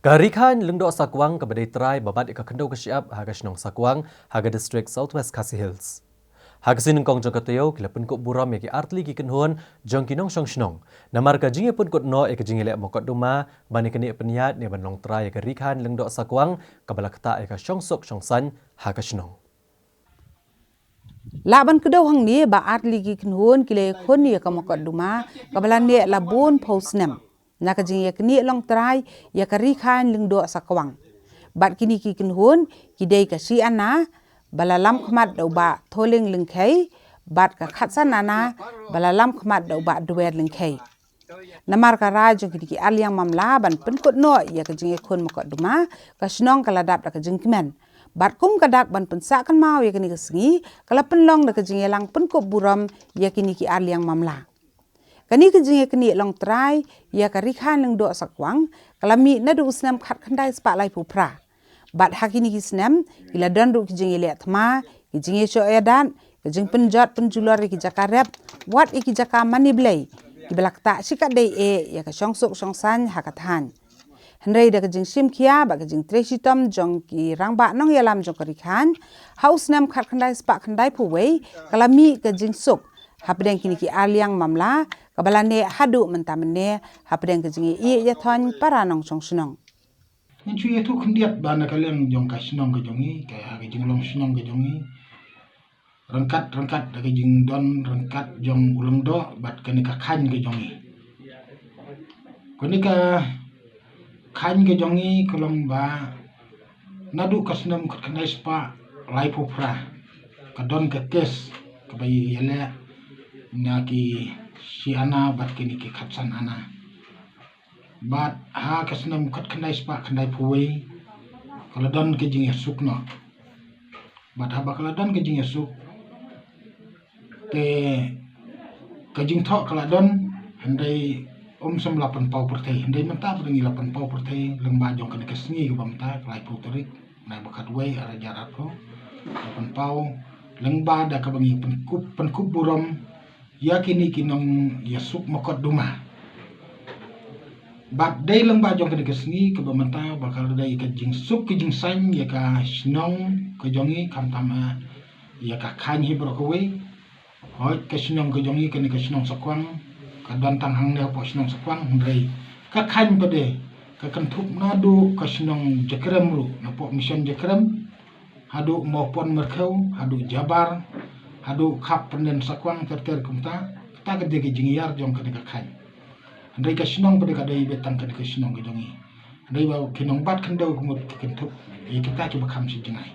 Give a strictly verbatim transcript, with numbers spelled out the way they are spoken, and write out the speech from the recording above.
Ka Ri Khain Lyngdoh Sakwang kaba dei trai ba bat ïa ka khyndew ka shyiap ha ka shnong Sakwang ha ka district South West Khasi Hills. Ha ka sngi nyngkong jong ka taïew ki la pynkup burom ïa ki artylli ki kynhun jong ki nongshong shnong namar ka jingïapynkut noh ïa ka jingïaleh mokotduma ban ïa kane pynïaid ne ban long trai ïa ka Ri Khain Lyngdoh Sakwang kaba la ktah ïa ka shongsuk shongsaiñ ha ka shnong. Lah ban kdew hangne ba artylli ki kynhun ki la ïakhun ïa ka mokotduma kaba la neh la bun phew snem na ka jingïaknieh long trai ïa ka Ri Khain Lyngdoh Sakwang. Bad kine ki kynhun ki dei ka shi ana ba la lam khmat da u Bah Tholing Lyngkhei bad ka khatsan ana ba la lam khmat da u Bah Dwer Lyngkhei. Namar ka rai jong kine ki arliang mamla ban pynkut noh ïa ka jingïakhun mokotduma, ka shnong ka la dap da ka jingkmen. Bad kum ka dak ban pynsah kynmaw ïa kane ka sngi, ka la pynlong da ka jingïalang pynkup burom ïa kine ki arliang mamla. Kane ka jingïaknieh long trai ïa ka Ri Khain Lyngdoh Sakwang ka la mih naduh u snem khatkhyndai spah laiphew phra. Bad ha kine ki snem ki la don ruh ki jingïaleh thma, ki jingïashoh ïadat, ki jingpynjot pynjulor ïa ki jaka rep, wat ïa ki jaka mane Blei, kiba la ktah shikatdei eh ïa ka shongsuk shongsaiñ ha ka thaiñ. Hynrei da ka jingshim khia bad ka jingtrei shitom jong ki rangbah nongïalam jong ka Ri Khain, ha u snem khatkhyndai spah khyndaiphew wei ka la mih ka jingsuk hapdeng kine ki arliang mamla kaba la neh haduh mynta mynne hapdeng ka jingïaieit ïathoiñ para nongshong shnong. Ngin shu ïathuh khyndiat ba na ka liang jong ka shnong ka jong ngi, ka, ka jinglong shnong ka jong ngi, ryngkat ryngkat da ka jingdon ryngkat jong u Lyngdoh bad kane ka khain ka jong ngi. Kane ka khain ka jong ngi ka long ba naduh ka snem khatkhyndai spah laiphew phra ka don ka kes kaba ïaleh na ki shi ana bad kine ki khatsan ana. Bad ha ka snem khatkhyndai spah khyndaiphew wei ka la don ka jingïasuk noh. Bad haba ka la don ka jingïasuk, te ka jingthoh ka la don, hynrei ym shym la pynpaw pyrthei, hynrei mynta pat ngi la pynpaw pyrthei lyngba jong kane ka sngi kaba mynta ka laiphew tarik na ba khatwei arhajar arphew, la pynpaw lyngba da kaba ngi pynkup, pynkup burom ïa kine ki nongïasuk mokotduma. Bad dei lyngba jong kane ka sngi kaba mynta ba ka la dei ka jingsuk ka jingsaiñ ïa ka shnong ka jong ngi khamtam ïa ka khain hi baroh kawei. Hooid ka shnong ka jong ngi kane ka shnong Sakwang ka don tang hangne hapoh shnong Sakwang, hynrei ka khain pat de ka kynthup naduh ka shnong Jakrem ruh, napoh Mission Jakrem haduh Mawpon Myrkhew, haduh Jabar, haduh Khap Pyrden Sakwang ter ter kumta. Kata ka dei ka jingïar jong kane ka khain. Hynrei ka shnong pat de ka dei beit tang kane ka shnong ka jong ngi. Hynrei ba ki nongbat khyndew ka mut ki kynthup ïa kita kiba kham shi jngai.